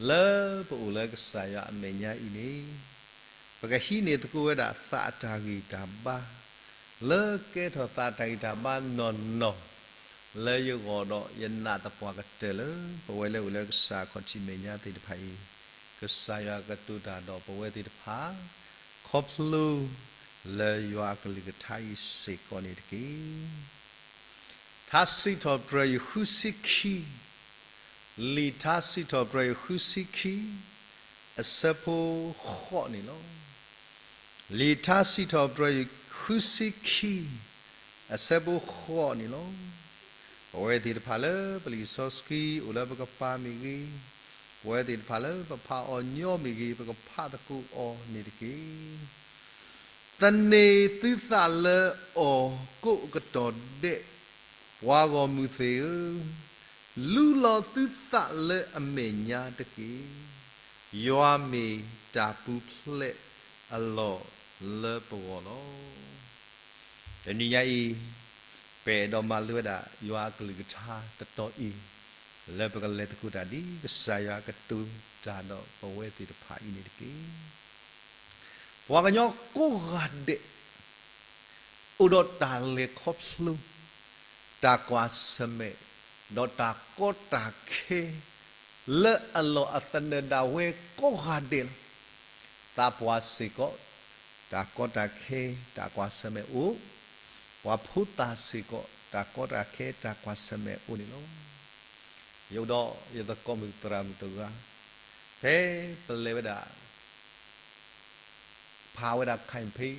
လၢပအိၣ်လၢကစၢ်ယွၤအမဲာ်ညါအံၤန့ၣ်, ပကဟံးန့ၢ်သကိးဝဲဒၣ်သးအတၢ်ဂံၢ်တၢ်ဘါ, လၢကဲထီၣ်သးအတၢ်ဂံၢ်တၢ်ဘါနီၢ်နီၢ်, လၢယဂီၢ်ဒီးယနာ်သပှၢ်ကတၢၢ်လၢ ပဝဲလၢအိၣ်လၢကစၢ်ခီၣ်ထံးမဲာ်ညါသ့ၣ်တဖၣ်အံၤ, ကစၢ်ယွၤကတိၤတၢ်ဒီးပဝဲသ့ၣ်တဖၣ်, ခီဖျိလၢယွၤအကလုၢ်ကထါအံၤစ့ၢ်ကီးန့ၣ်တက့ၢ်. ထါစံးထီၣ်ပတြၢၤယုၢ်ဃုဆံခံ, လံာ်ထါစံးထီၣ်ပတြၢၤယုၢ်ဃုဆံခံ, အဆၢဖိဃိးန့ၣ်လီၤ. လံာ်ထါစံးထီၣ်ပတြၢၤယုၢ်ဃုဆံခံ, အဆၢဖိဃိးန့ၣ်လီၤ. ပဝဲသ့ၣ်တဖၣ်လၢပလံာ်စီဆှံအိၣ်လၢပကပၤမ့ၢ်ဂ့ၤ, ပဝဲသ့ၣ်တဖၣ်လၢပဖးအီၤညီမ့ၢ်ဂ့ၤ, ပကဖးသကိးအီၤန့ၣ်တက့ၢ်. သန့ၤသုသးလၢအီၤကိးကတီၢ်ဒဲး, ပှၤဂီၢ်မုၢ်သ့ၣ်ဧၢ, လူလီၤသုသးလၢအမဲာ်ညါတက့ၢ်. ယွၤမ့ၢ်တၢ်ပူၤဖျဲးအလီၢ်လၢပဂီၢ်လီၤ. တနံၤညါအံၤ, ပအဲၣ်ဒိးမၤလိဝဲဒၣ် ယွၤအကလုၢ်ကထါတတီၤအံၤ, လၢပကလဲၤသကိးတၢ်ဒ်ကစၢ်ယွၤကတိၤတၢ်ဒီးပဝဲသ့ၣ်တဖၣ်အံၤန့ၣ်တက့ၢ်. ပှၤကညီကိးဂၤဒဲး အိၣ်ဒီးတၢ်လဲၤခီဖျိ, တၢ်ကွၢ်ဆၢၣ်မဲာ်, ဒီးတၢ်ကီတၢ်ခဲ လၢအလီၢ်အသနၢၣ်ဒၣ်ဝဲကိးဂၤဒဲးလီၤ. သးပှၢ်စ့ၢ်ကီး, တၢ်ကီတၢ်ခဲ တၢ်ကွၢ်ဆၢၣ်မဲာ်အိၣ်, ပှၤဖိသၣ်စ့ၢ်ကီး တၢ်ကီတၢ်ခဲ တၢ်ကွၢ်ဆၢၣ်မဲာ်အိၣ်န့ၣ်လီၤ. ယအိၣ်ဒီးယသကိးမုၣ်သရၣ်မုၣ်တဂၤ, ဖဲပလဲၤဝဲဒၣ် ဖးဝဲဒၣ် campaign,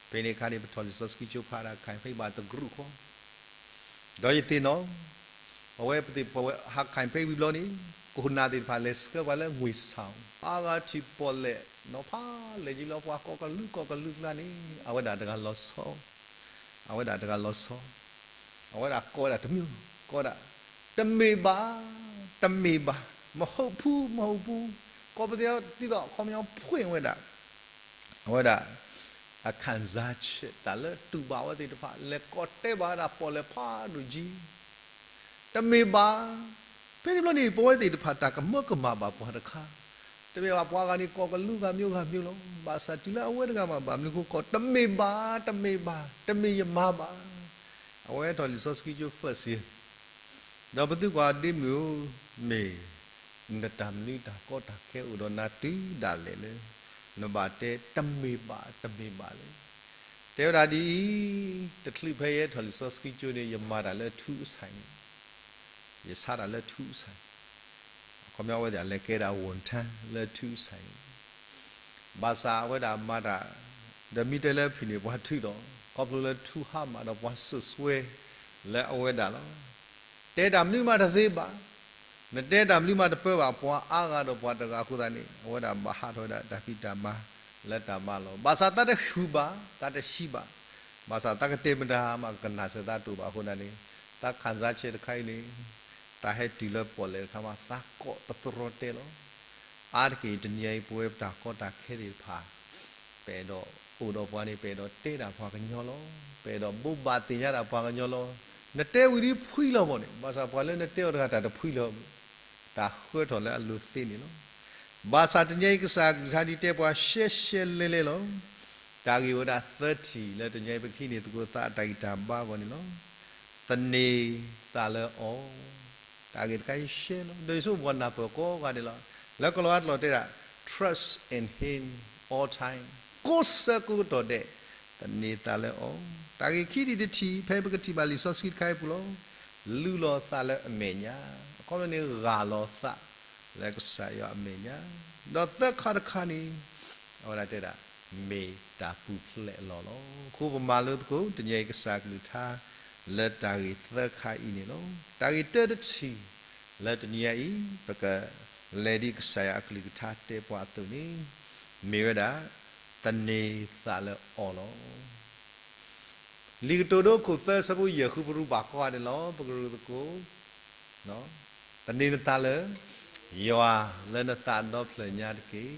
ဖဲန့ၣ်အခါန့ၣ် ပထီၣ်လံာ်စီဆှံကၠိဖးဒၣ် campaign ဘၣ်တကရူၢ်ဃီ, ဒီးယသ့ၣ်နီၣ်, အဝဲပသ့ၣ်ပဝဲဟး campaign ဝံၤဘျီန့ၣ်, ကိးနၤသ့ၣ်တဖၣ်လဲၤဆှၢပှၤလၢငွေဆောင်, အါဂၤထံၣ်ပီၣ်လဲၣ်နီၤဖးလဲၣ်ကံလီၤ ပှၤကိးကလုာ်ကိးကလုာ်ကျါန့ၣ် အဝဲဒၣ်တဂၤလီၤဆီ အဝဲဒၣ်တဂၤလီၤဆီ, အဝဲဒၣ်ကိးဝဲဒၣ်တမံၤ, ကိးဝဲဒၣ်, တမ့ၢ်ဘၣ်, တမ့ၢ်ဘၣ်, မဟုတ်ဘူး, မဟုတ်ဘူး, ကိးပသ့ၣ်ဒ်သိး အခီပညီဖှ့ၣ်ဝဲဒၣ်, အဝဲဒၣ် အခံစားချက် တၢ်လၢတူၢ်ဘၣ်ဝဲသ့ၣ်တဖၣ် လဲၤကိးတဲဘၣ်ဝဲဒၣ်ပီၣ်လဲၣ်ဖးဒိၣ်ကံ တမ့ၢ်ဘၣ်, ဖဲန့ၣ်ဘျီန့ၣ် ပဝဲသ့ၣ်တဖၣ်တၢ်ကမၢကမၣ်ဘၣ်ပှၤတခါ, တမ့ၢ်ဘၣ်ပှၤဂၤန့ၣ် ကိးကလုာ်ဂၤမျိုးဂၤမျိုးလီၤ, ဘၣ်ဆၣ်တုၤလၢအဝဲတဂၤမး ဘၣ်မနုၤဃိကိး တမ့ၢ်ဘၣ်, တမ့ၢ်ဘၣ်, တမ့ၢ်ယမၤဘၣ်, အဝဲထီၣ်လံာ်စီဆှံကၠိ first year, ဒီးပသုကွၢ်ဒ့မုၣ်ဧၢ, မ့ၢ် နတၢ်မနုၤတၢ်ကီတၢ်ခဲအိၣ်ဒီးနၤတုၤဒၣ်လဲာ်လၢ နဘၣ်တဲ တမ့ၢ်ဘၣ်, တမ့ၢ်ဘၣ်လဲၣ်. တဲဝဲဒၣ်ဒ်အံၤ, တချုးဖဲယဟဲထီၣ်လံာ်စီဆှံကၠိန့ၣ် ယမၤတၢ်လၢထူကစၢ်န့ၣ်, ယဆါတၢ်လၢထူကစၢ်, အခီပညီအဝဲသ့ၣ်လဲၤကဲဒၣ် ဝန်ထမ်း လၢထူကစၢ်န့ၣ် ဘၣ်ဆၣ်အဝဲဒၣ်မၤတၢ်, ဒီးမ့ၢ်တဲလၢဖံးန့ၣ် ပှၤထုးဒီး ခီဖျိလၢထူဟါမၢ်ဒီးပှၤစိာ်စွဲ လၢအဝဲဒၣ်လီၤ. တဲတၢ်မနုၤမးတသ့ဘၣ်, နတဲတၢ်မနုၤမးတပၢဘၣ် ပှၤအါဂၤဒီးပှၤတဂၤအဃိသတးန့ၣ် အဝဲဒၣ်ဘၣ်ဟးထီၣ်ဝဲဒၣ်တၢ်ဖံးတၢ်မၤလၢတၢ်မၤလီၤ. ဘၣ်ဆၣ်သးတဟုၣ်ဘၣ်, သးတဟံးဘၣ်, ဘၣ်ဆၣ်သးကတဲမတၤမး ကနၣ်စၢၤသးတအိၣ်ဘၣ်အဃိသတးန့ၣ် သးခံစားချက်တခါအံၤန့ၣ် သးဟဲတုၤလၢပီၣ်လဲၣ်တခါမး သးကိးသတြီတဲလီၤ. အါတက့ၢ်တနံၤအံၤ ပဝဲပတၢ်ကီတၢ်ခဲသ့ၣ်တဖၣ် ပအဲၣ်ဒိးအိၣ်ဒီးပှၤန့ၣ် ပအဲၣ်ဒိးတဲဒၣ်ပှၤကညီလီၤ. ပအဲၣ်ဒိးဘိးဘၣ်သ့ၣ်ညါဒၣ်ပှၤကညီလီၤ. နတဲဝံၤဒ်ဖှံလီၤဘၣ်န့ၣ် ဘၣ်ဆၣ်ပှၤလၢနတဲအီၤတဂၤတၢ်တဖှံလီၤ, တၢ်ဃၢထီၣ်လၢအလိၤသ့န့ၣ်လီၤ. ဘၣ်ဆၣ်တနံၤအံၤ ကစၢ်အကလုၢ်ကထါဒ်တဲပှၤရှဲရှဲလဲလဲလီၤ. တၢ်ဂ့ၢ်ဝဲဒၣ်သၢထံၣ်လၢတနံၤအံၤ ပကဟံးန့ၢ်သကိးသးအတၢ်ဂံၢ်တၢ်ဘါအဂီၢ်န့ၣ်လီၤ. သန့ၤသးလၢအီၤ, တၢ်ဂ့ၢ်တခါအံၤရှဲလီၤ. ဒီးယဆိကမိၣ်ပှၤနၢ်ပၢၢ်ကိးဂၤဒဲးလီၤ. လၢကလီၤဝါတလီၤတဲဒၣ် trust in him all time, ကိးဆၢကိးကတီၢ်ဒဲး သန့ၤသးလၢအီၤ. တၢ်ဂ့ၢ်ခံထံၣ်တထံၣ် ဖဲပကထံၣ်ဘၣ်လံာ်စီဆှံတခါအံၤအပူၤလီၤ. လူလီၤသးလၢအမဲာ်ညါ, အခီပညီန့ၣ် ဂၢ်လီၤသးလၢကစၢ်ယွၤအမဲာ်ညါ, ဒီးသၢခါတခါန့ၣ် အဝဲဒၣ်တဲဒၣ် မ့ၢ်တၢ်ပူၤဖျဲးအလီၢ်လီၤ. အဃိပမၤလိသကိး တနံၤအံၤကစၢ်အကလုၢ်ကထါ လၢတၢ်ဂ့ၢ်သၢခါအံၤန့ၣ်လီၤ. တၢ်ဂ့ၢ်တၢတထံၣ် လၢတနံၤအံၤ ပကလဲၤဒ်ကစၢ်ယွၤအကလုၢ်ကထါတဲပှၤအသိးန့ၣ် မ့ၢ်ဝဲဒၣ် သန့ၤသးလၢအီၤလီၤ. လံာ်ကတိၤဒိ အခိၣ်သၢ အဆၢဖိယဲၢ်ဃု ပရူးဘၣ်ကိးဂၤဒဲးလီၤ. ပကရူးသကိး သန့ၤနသးလၢယွၤလၢနသးဒီဖျၢၣ်ညါတက့ၢ်.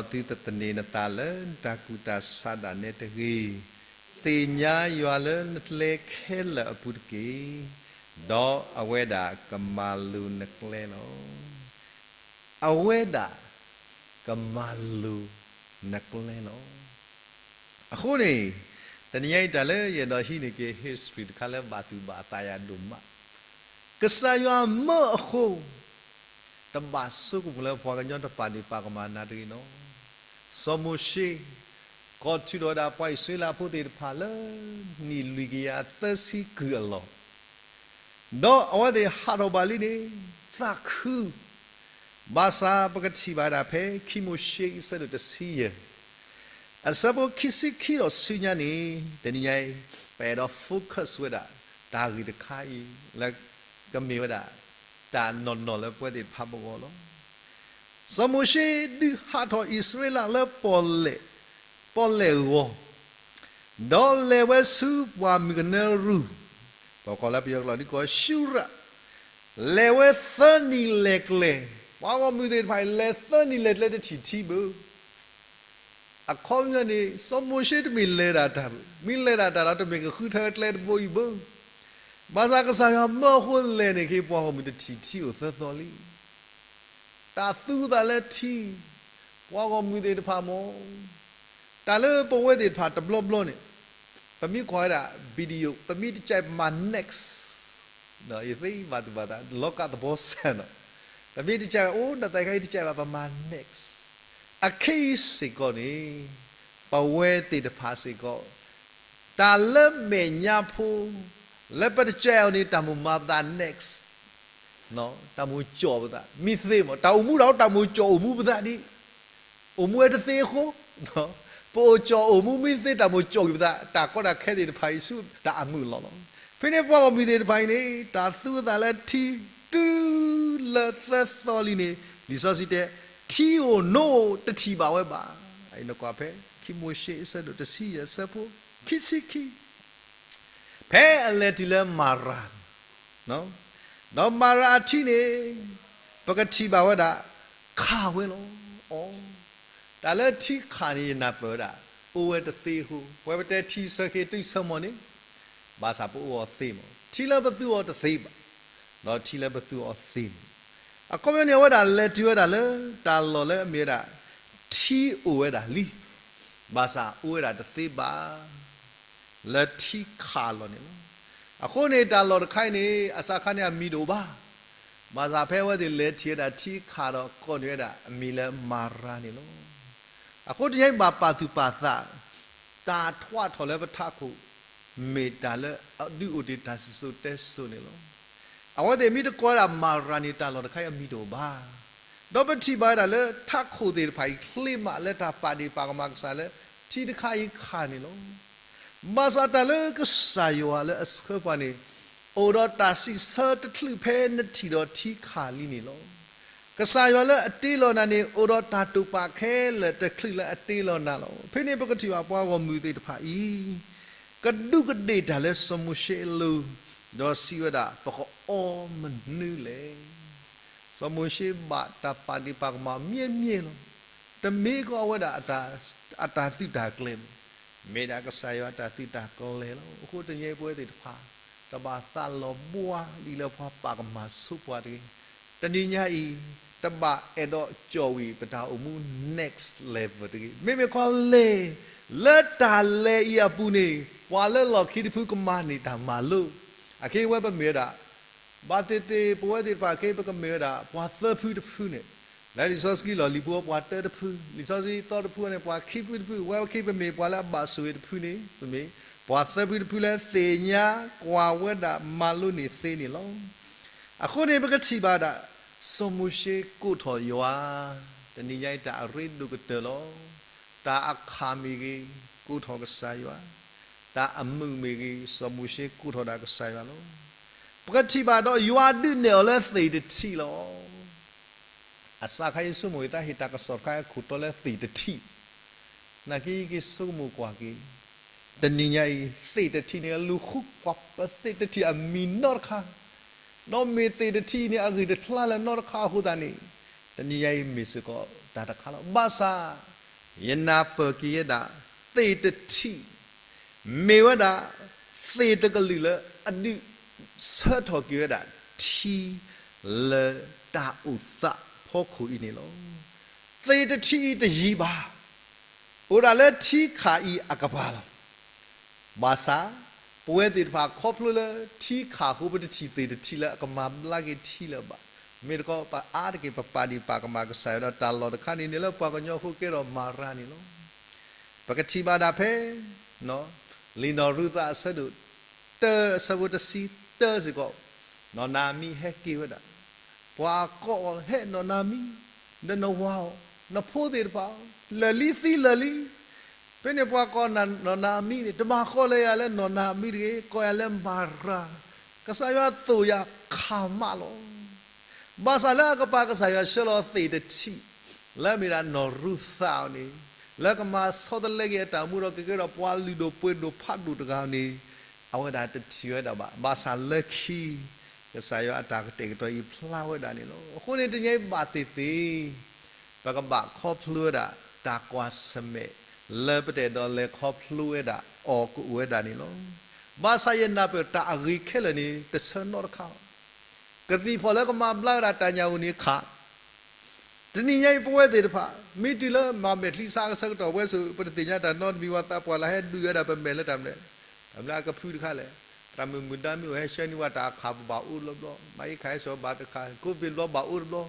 ဒီးသုတသန့ၤနသးလၢနတၢ်ကူၣ်တၢ်ဆးဒၣ်နဲတဂ့ၤ. သ့ၣ်ညါယွၤလၢနကျဲခဲလၢာ်အပူၤတက့ၢ်. ဒီးအဝဲဒၣ်ကမၤလိၤနကျဲလီၤ. အဝဲဒၣ်ကမၤလိၤနကျဲလီၤ. အဃိန့ၣ် တနံၤညါအံၤတၢ်လၢယအဲၣ်ဒိးဟံးန့ၢ်က့ၤ history တခါလၢဘၣ်သူၣ်ဘၣ်သးယၤဒိၣ်မး, ကစၢ်ယွၤမၢအဃိ တဘၣ်ဆိကမိၣ်လၢပှၤကညီတပာ်ဒ့ၣ်ပာ်ကမၣ်နၤတဂ့ၤနီၤ. စီၤမိၤၡ့ ကိးထုးထီၣ်ဝဲဒၣ်ပှၤအံၣ်စရ့လးဖိသ့ၣ်တဖၣ်လၢ နံၣ်လွံၢ်ကယၤသၢဆံကုၢ်အလီၢ်, ဒီးအဝဲသ့ၣ်ဟးထီၣ်ဘၣ်လံန့ၣ် သးခု, ဘၣ်ဆၣ်ပကထံၣ်ဘၣ်ဒၣ်ဖဲ ခံမိၤၡ့ အဆၢဒိၣ်တဆံယဲၢ် အဆၢဖိခံဆံခံဒီးဆူညါန့ၣ် တနံၤညါအံၤ ပအဲၣ်ဒိး focus ဝဲဒၣ် တၢ်ဂ့ၢ်တခါအံၤ လၢကမ့ၢ်ဝဲဒၣ် တၢ်နီၢ်နီၢ်လၢပဝဲသ့ၣ်တဖၣ်ပဂီၢ်လီၤ. စီၤမိၤၡ့ဒုးဟးထီၣ်အံၣ်စရ့လးလၢပီၣ်လဲၣ်, ပီၣ်လဲၣ်ဂီၤ, ဒီးလဲၤဝဲဆူပှၢ်မုၢ်ကနၢရူၢ်, ပကိးလၢပယီၤကျိာ်ဒ်ကိး ရှူရၣ်, လဲၤဝဲသၢနံၤလဲၤကျဲ, ပှၤဂီၢ်မုၢ်သ့ၣ်တဖၣ်အံၤ လဲၤသၢနံၤလဲၤကျဲတထံၣ်ထံဘၣ်. အခီပညီန့ၣ် စီၤမိၤၡ့တမ့ၢ်လဲၤဒၣ်တၢ်ဘၣ်, မ့ၢ်လဲၤဒၣ်တၢ်ဒီးတမ့ၢ်ကဃုထၢကျဲတဘိအံၤဘၣ်. ဘၣ်ဆၣ်ကစၢ်ယွၤမၢအဃိလဲၤန့ၣ်က့ၤ ပှၤဂီၢ်မုၢ်တထံၣ်ထံအိၣ်သၢသီလံ. တၢ်သူသးလၢထံ, ပှၤဂီၢ်မုၢ်သ့ၣ်တဖၣ်မ့ၢ် တၢ်လၢပဝဲသ့ၣ်တဖၣ်တဘျီဘျီန့ၣ် ပမ့ၢ်ကွၢ်ဝဲဒၣ် video ပမ့ၢ်တကဲးပမၤ next, ယသ့ဘၣ်သူၣ်ဘၣ်သး လီၤကးသဘီစၢ်နီၤ, ပမ့ၢ်တကဲး အိၣ် နသးခါအံၤတကဲးဘၣ် ပမၤ next. အခဲအံၤစ့ၢ်ကီးန့ၣ် ပဝဲသ့ၣ်တဖၣ်စ့ၢ်ကီး တၢ်လၢမဲာ်ညါဖိ လၢပတကဲးအီၤန့ၣ် တၢ်မိၣ်မၤပသး next, တၢ်မိၣ်ကၠီၣ်ပသး မ့ၢ်သ့မး တၢ်အိၣ်မူတၢ်အိၣ် တၢ်မိၣ်ကၠီၣ်အိၣ်မူပသးဒ် အိၣ်မူဝဲတသ့အဃိ, ပအိၣ်ကၠီၣ်အိၣ်မူမ့ၢ်သ့ တၢ်မိၣ်ကၠီၣ်ကွံာ်ပသး တၢ်ကီတၢ်ခဲသ့ၣ်တဖၣ်အံၤဆူတၢ်အမုာ်အလီၢ်လီၤ. ဖဲန့ၣ်ပှၤဂီၢ်မုၢ်သ့ၣ်တဖၣ်အံၤန့ၣ် တၢ်သူသးလၢထံ တုၤလၢသၢသီလံန့ၣ် လံာ်စီဆှံတဲ ထံဧိၤနိတထံၣ်ဘၣ်ဝဲဘၣ်. နကွၢ်ဖဲ ခံမိၤၡ့ အဆၢဒိၣ်တဆံယဲၢ် အဆၢဖိ ခံဆံခံ ဖဲအလဲၤတုၤလၢမၤရၤန့ၣ်, ဒီးမၤရၤအထံန့ၣ် ပကထံၣ်ဘၣ်ဝဲဒၣ် ခးဝဲလီၤ. အိ, တၢ်လၢထံခးန့ၣ် ယနၢ်ပၢၢ်ဝဲဒၣ် အိၣ်ဝဲတသ့အဃိ ပဝဲပတဲထံဆၢက့ၤတုၤဆၢမီၤန့ၣ် ဘၣ်ဆၣ်ပအိၣ်အီၤသ့မး ထံလၢပသူအီၤတသ့ဘၣ်, ဒီးထံလၢပသူအီၤသ့န့ၣ်လီၤ. အခီပညီန့ၣ် အဝဲဒၣ်လဲၤတုၤဝဲဒၣ်လၢ တၢ်လီၢ်လၢအမ့ၢ်ဝဲဒၣ် ထံအိၣ်ဝဲဒၣ်လံ, ဘၣ်ဆၣ်အိၣ်ဝဲဒၣ်တသ့ဘၣ် လၢထံခးအလီၢ်န့ၣ်လီၤ. အဃိန့ၣ် တၢ်လီၢ်တခါအံၤန့ၣ် အစးခါန့ၣ်အမံၤတအိၣ်ဘၣ်, ဘၣ်ဆၣ်ဖဲအဝဲသ့ၣ်လဲၤထံၣ်ဝဲဒၣ်ထံခးဒီးကိးန့ၢ်ဝဲဒၣ်အမံၤလၢမၤရၤန့ၣ်လီၤ. အဃိတနံၤညါအံၤဘၣ်ပာ်သူၣ်ပာ်သး တၢ်ထွးထီၣ်လၢပထးခိၣ် မ့ၢ်တၢ်လၢအဒုးအိၣ်တ့ၢ်တၢ်စံၣ်စိၤတဲစိၤန့ၣ်လီၤ. အဝဲသ့ၣ်မ့ၢ်တကိးဝဲဒၣ်မၤရၤန့ၣ် တၢ်လီၢ်တခါအံၤအမံၤတအိၣ်ဘၣ်. ဒီးပထံၣ်ဘၣ်ဝဲဒၣ်လၢထးခိၣ်သ့ၣ်တဖၣ်အံၤ ချ့မးလၢတၢ်ပာ်ဒ့ၣ်ပာ်ကမၣ်ကစၢ်လၢ ထံတခါအံၤခးန့ၣ်လီၤ. ဘၣ်ဆၣ်တၢ်လၢကစၢ်ယွၤလၢအဆှၢပှၤန့ၣ် အိၣ်ဒီးတၢ်စံးဆၢတချုးဖဲနထံၣ်ဒီးထံခးလံန့ၣ်လီၤ. ကစၢ်ယွၤလၢအတ့လီၤနၤန့ၣ် အိၣ်ဒီးတၢ်တိာ်ပာ်ခဲလၢာ်တချုးလၢအတ့လီၤနၤလီၤ. ဖဲန့ၣ်ပကထံၣ်ဘၣ်ပှၤဂီၢ်မုၢ်သ့ၣ်တဖၣ်အံၤ ကဒူးကဒ့ၣ်တၢ်လၢစီၤမိၤၡ့အလိၤ, ဒီးစံးဝဲဒၣ် ပကအီမနုၤလဲၣ်. စီၤမိၤၡ့ဘၣ်တၢ်ပာ်ဒ့ၣ်ပာ်ကမၣ်မ့မ့ၢ်လီၤ. တမ့ၢ်ကီးဝဲဒၣ်အတၢ်သုးတၢ်ကျဲၤဘၣ်, မ့ၢ်ဒၣ်ကစၢ်ယွၤအတၢ်သုးတၢ်ကျဲၤလီၤ. အဃိတနံၤညါအံၤပဝဲသ့ၣ်တဖၣ် တဘၣ်သးလီၤဘှါလံလၢပှၤပာ်ကမၣ်ဆိပှၤတဂ့ၤ. တနံၤညါအံၤ တဘၣ်အဲၣ်ဒိးကၠီၣ်ဝံၤပတၢ်အိၣ်မူ next level တဂ့ၤ. မ့မ့ၢ်ခီလဲၣ် လၢတၢ်လဲၤအံၤအပူၤန့ၣ် ပှၤလၢလီၢ်ခံတဖုကမၤန့ၢ်တၢ်မၤလိာ်, အခဲအံၤဝဲပမ့ၢ်ဝဲဒၣ် ဘၣ်သ့ၣ်သ့ၣ် ပဝဲသ့ၣ်တဖၣ်ခဲအံၤ ပကမ့ၢ်ဝဲဒၣ် ပှၤသၢဖုတဖုန့ၣ်, လၢလံာ်စီဆှံလီၢ်လံၤပူၤ ပှၤတၢတဖု, လံာ်စီဆှံသီတဖုန့ၣ် ပှၤခံဖုတဖု, ဝဲခဲအံၤပမ့ၢ်ပှၤလၢအဘၣ်ဆိၣ်ဂ့ၤတဖုန့ၣ် ပမ့ၢ် ပှၤသၢဖုတဖုလၢသ့ၣ်ညါ ကွၢ်ဝဲဒၣ်မၤလိန့ၢ်သ့န့ၣ်လီၤ. အဃိန့ၣ် ပကထံၣ်ဘၣ်ဒၣ် စီၤမိၤၡ့ကိးထီၣ်ယွၤ, တနံၤညါအံၤတၢ်အရ့ဒိၣ်ကတၢၢ်လီၤ. တၢ်အခးမ့ၢ်ဂ့ၤ ကိးထီၣ်ကစၢ်ယွၤ, တၢ်အမုာ်မ့ၢ်ဂ့ၤ စီၤမိၤၡ့ကိးထီၣ်ဒၣ်ကစၢ်ယွၤလီၤ. ပကထံၣ်ဘၣ်ဒီးယွၤဒုးနဲၣ်အီၤလၢသ့ၣ်တထံၣ်လီၤ. အစးခါအံၤဆိကမိၣ်အသးဟ့ၣ်တၢ်ကစီၣ်တခါအခိၣ်တီလၢသ့ၣ်တထံၣ်, နာ်က့ယက့ၤဆိကမိၣ်ကွၢ်က့ၤ, တနံၤညါအံၤ သ့ၣ်တထံၣ်န့ၣ် လူၤဃုကွၢ်ပသ့ၣ်တထံၣ်အမံၤနီတခါ, ဒီးမ့ၢ်သ့ၣ်တထံၣ်န့ၣ် အဂ့ၢ်တဖျါလၢၤနီတခါအဃိသတးန့ၣ်, တနံၤညါအံၤမ့ၢ်စ့ၢ်ကီးတၢ်တခါလီၤ. ဘၣ်ဆၣ် ယနၢ်ပၢၢ်က့ၤဝဲဒၣ် သ့ၣ်တထံၣ် မ့ၢ်ဝဲဒၣ် သ့ၣ်တကလုာ်လၢအဒုးဆၢထီၣ်က့ၤဝဲဒၣ်ထံ လၢတၢ်အိၣ်သးဖီ ဟီၣ်ခိၣ်အံၤန့ၣ်လီၤ. သ့ၣ်တထံးအံၤတယံၤဘၣ်, အိၣ်ဒၣ်လၢထံခးအံၤအကပၤလီၤ. ဘၣ်ဆၣ် ပဝဲသ့ၣ်တဖၣ်ခီဖျိလၢထံခးအဃိ ပတထံၣ်သ့ၣ်တထံးလၢအကမၤဘျါက့ၤထံလၢၤဘၣ်. မ့ၢ်တခီ ပအါတက့ၢ် ပပာ်ဒံးပာ်ကမၣ်ကစၢ်ယွၤဒီးတၢ်လီၢ်တခါန့ၣ် န့ၢ်လၢပှၤကညီအဃိကဲထီၣ်မၤရၤန့ၣ်လီၤ. ပကထံၣ်ဘၣ်ဒၣ်ဖဲ လံာ်နီၢ်ရူၤသးအဆၢဒိၣ်တၢ အဆၢဖိတဆံတၢစ့ၢ်ကီး, နီၢ်နၤအမံၤဟဲက့ၤဝဲဒၣ်, ပှၤကိးအီၤ ဟဲနီၢ်နၤအမံၤ, ဒီးနဝၤအီၤ, နဖိသ့ၣ်တဖၣ်အီၤ, လၢာ်လံသံလၢာ်လံ. ဖဲန့ၣ်ပှၤကိးနီၢ်နၤအမံၤန့ၣ် တဘၣ်ကိးလၢယၤလၢနီၢ်နၤအမံၤတဂ့ၤ, ကိးယၤလၢမၤရၤ, ကစၢ်ယွၤသိၣ်ယၤခးမးလီၤ. ဘၣ်ဆၣ်လၢအကပၤ ကစၢ်ယွၤဆှၢလီၤသ့ၣ်တထံး လၢအမ့ၢ်ဒၣ်နီၢ်ရူၤသးအီၤန့ၣ်, လၢကမၤဆီတလဲက့ၤအတၢ်မူဒီး ကကဲထီၣ်ပှၤလုၢ်ဒိၣ်ပှ့ၤဒိၣ်ဖးဒိၣ်တဂၤန့ၣ်, အဝဲဒၣ်တထံၣ်ဝဲဒၣ်ဘၣ်. ဘၣ်ဆၣ်လၢခံ ကစၢ်ယွၤအတၢ်ကတဲာ်ကတီၤအံၤဖျါဝဲဒၣ်န့ၣ်လီၤ. အဃိန့ၣ်တနံၤအံၤဘၣ်သ့ၣ်သ့ၣ် ပကဘၣ်ခီဖျိဝဲဒၣ်တၢ်ကွၢ်ဆၢၣ်မဲာ် လၢပတအဲၣ်ဒိးလဲၤခီဖျိဝဲဒၣ်အီၤကအိၣ်ဝဲဒၣ်န့ၣ်လီၤ. ဘၣ်ဆၣ်ယနာ်ပၢၢ်တၢ်အဂ့ၤခဲလၢာ်န့ၣ် တဆၢနီတခါဘၣ်. ကသံၣ်ဖီၣ်လၢကမၤဘျါဝဲဒၣ်တၢ်ညၣ်အူၣ်န့ၣ်ခး တနံၤညါအံၤပဝဲသ့ၣ်တဖၣ် မ့ၢ်တုၤလၢမၤမဲာ်ချံစးကဆၢကတီၢ်ဝဲဆိ ပတသ့ၣ်ညါတၢ်နီတမံၤ ပှၤသးပှၢ်လၢဟဲဒုးဝဲဒၣ်ပမဲာ်လၢတၢ်မနုၤလဲၣ်, တၢ်မနုၤအကဖုတခါလဲၣ်, သရၣ်မုၣ်မုၢ်ဒါမ့ၢ်အိၣ်ဟဲဆှၢန့ၢ်ဝဲတၢ်အခးပဘၣ်အိၣ်တဘျီဘျီ, မၤအံၤခးဟဲစိာ်ဘၣ်တခါ, ကိးဘ့ၣ်ဘျီဘၣ်အိၣ်တဘျီ,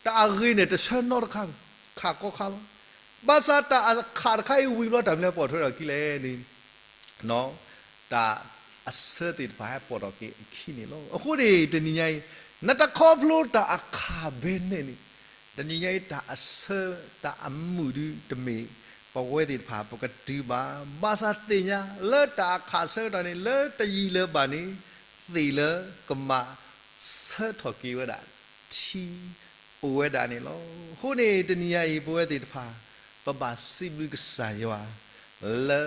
တၢ်အဂ့ၤန့ၣ် တဆၢနီတခါဘၣ်, ခးကီခါလီၤ. ဘၣ်ဆၣ်တၢ်အခးတခါအံၤဝံၤဘျီ တၢ်မနုၤလဲၣ်ပိာ်ထွဲထီၣ်အခံလဲၣ်န့ၣ် တၢ်အဆၢသ့ၣ်တဖၣ်ဟဲပိာ်ထီၣ်က့ၤအခံန့ၣ်လီၤ. အဃိန့ၣ် တနံၤညါအံၤ နတခီဖျိတၢ်အခးဘၣ်န့ၣ်န့ၣ်, တနံၤညါအံၤတၢ်အဆၢတၢ်အမုာ်ဒုတမ့ၢ် ပဝဲသ့ၣ်တဖၣ်ပကတုၤဘၣ်. ဘၣ်ဆၣ်သ့ၣ်ညါလၢတၢ်အခးဆၢကတီၢ်န့ၣ် လၢတယံာ်လၢၤဘၣ်န့ၣ် သ့ၣ်လၢကမၤဆၢထီၣ်က့ၤဝဲဒၣ် ထံအိၣ်ဝဲဒၣ်န့ၣ်လီၤ. အဃိန့ၣ် တနံၤညါအံၤ ပဝဲသ့ၣ်တဖၣ် ပဘၣ်စံးဘျုးကစၢ်ယွၤ လၢ